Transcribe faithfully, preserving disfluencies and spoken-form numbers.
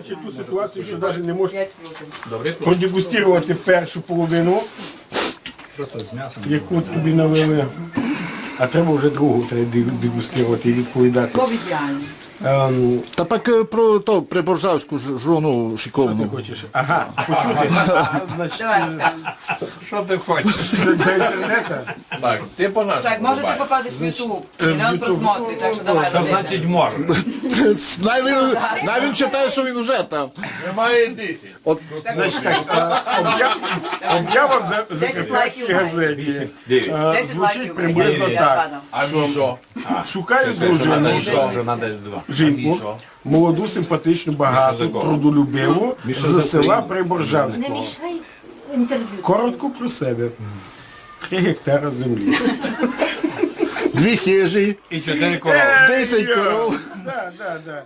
Ту ситуацію, що навіть не можеш продегустувати першу половину, яку тобі налили, а треба вже другу, треба де- дегустувати і відповідати. Ем, Та пак е, про то приборжавську ж- жону шиковну. Що ти хочеш? Ага, почути. Значить, що ти хочеш? Це для інтернету. Так, ти по-нашому. Так, може ти попадеш в YouTube, мільйон просмотрів, так що давай. Що значить може? Най він, най він читає, що він уже там. Немає десять. От, значить, так, е, обяв- обява в за- Закарпатській газеті е, звучить приблизно так. А Мішо? Шукаю дружину, жінку, молоду, симпатичну, багату, трудолюбиву, з села Приборжавського. Не мішай інтерв'ю. Коротко про себе. Три гектара землі. Дві хижі. І чотири корови. Десять коров. Да, да, да.